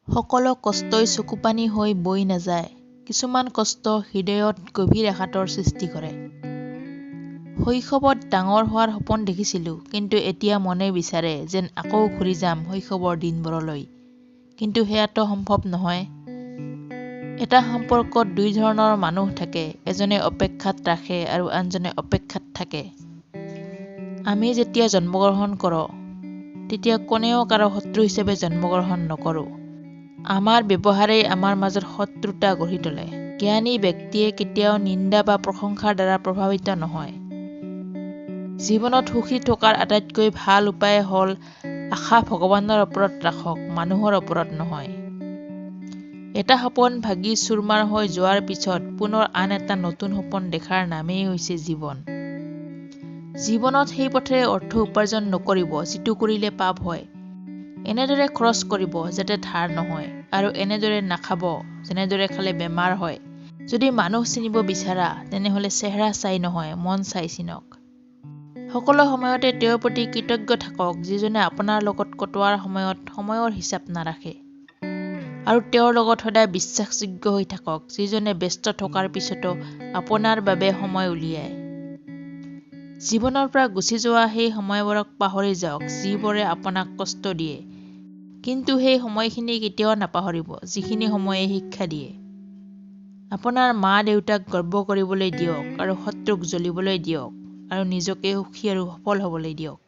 সকলো কষ্টই চকুপানী হৈ বৈ নাযায়, কিছুমান কষ্ট হৃদয়ত গভীৰ আঘাতৰ সৃষ্টি কৰে। শৈশৱত ডাঙৰ হোৱাৰ সপোন দেখিছিলোঁ, কিন্তু এতিয়া মনে বিচাৰে যেন আকৌ ঘূৰি যাম শৈশৱৰ দিনবোৰলৈ, কিন্তু সেয়াতো সম্ভৱ নহয়। এটা সম্পৰ্কত দুই ধৰণৰ মানুহ থাকে, এজনে অপেক্ষাত ৰাখে আৰু আনজনে অপেক্ষাত থাকে। আমি যেতিয়া জন্মগ্ৰহণ কৰোঁ, তেতিয়া কোনেও কাৰো শত্ৰু হিচাপে জন্মগ্ৰহণ নকৰোঁ। আমাৰ ব্যৱহাৰেই আমাৰ মাজত শত্ৰুতা গঢ়ি তোলে। জ্ঞানী ব্যক্তিয়ে কেতিয়াও নিন্দা বা প্ৰশংসাৰ দ্বাৰা প্ৰভাৱিত নহয়। জীৱনত সুখী থকাৰ আটাইতকৈ ভাল উপায় হ'ল আশা ভগৱানৰ ওপৰত ৰাখক, মানুহৰ ওপৰত নহয়। এটা সপোন ভাগি চুৰমাৰ হৈ যোৱাৰ পিছত পুনৰ আন এটা নতুন সপোন দেখাৰ নামেই হৈছে জীৱন। জীৱনত সেই পথেৰে অৰ্থ উপাৰ্জন নকৰিব যিটো কৰিলে পাপ হয়। এনেদৰে খৰচ কৰিব যাতে ধাৰ নহয় আৰু এনেদৰে নাখাব যেনেদৰে খালে বেমাৰ হয়। যদি মানুহ চিনিব বিচাৰা তেনেহ'লে চেহেৰা চাই নহয়, মন চাই চিনক। সকলো সময়তে তেওঁৰ প্ৰতি কৃতজ্ঞ থাকক যিজনে আপোনাৰ লগত কটোৱাৰ সময়ত সময়ৰ হিচাপ নাৰাখে। আৰু তেওঁৰ লগত সদায় বিশ্বাসযোগ্য হৈ থাকক যিজনে ব্যস্ত থকাৰ পিছতো আপোনাৰ বাবে সময় উলিয়ায়। জীৱনৰ পৰা গুচি যোৱা সেই সময়বোৰক পাহৰি যাওক যিবোৰে আপোনাক কষ্ট দিয়ে, কিন্তু সেই সময়খিনি কেতিয়াও নাপাহৰিব যিখিনি সময়ে শিক্ষা দিয়ে। আপোনাৰ মা দেউতাক গৰ্ব কৰিবলৈ দিয়ক আৰু শত্ৰুক জ্বলিবলৈ দিয়ক আৰু নিজকে সুখী আৰু সফল হ'বলৈ দিয়ক।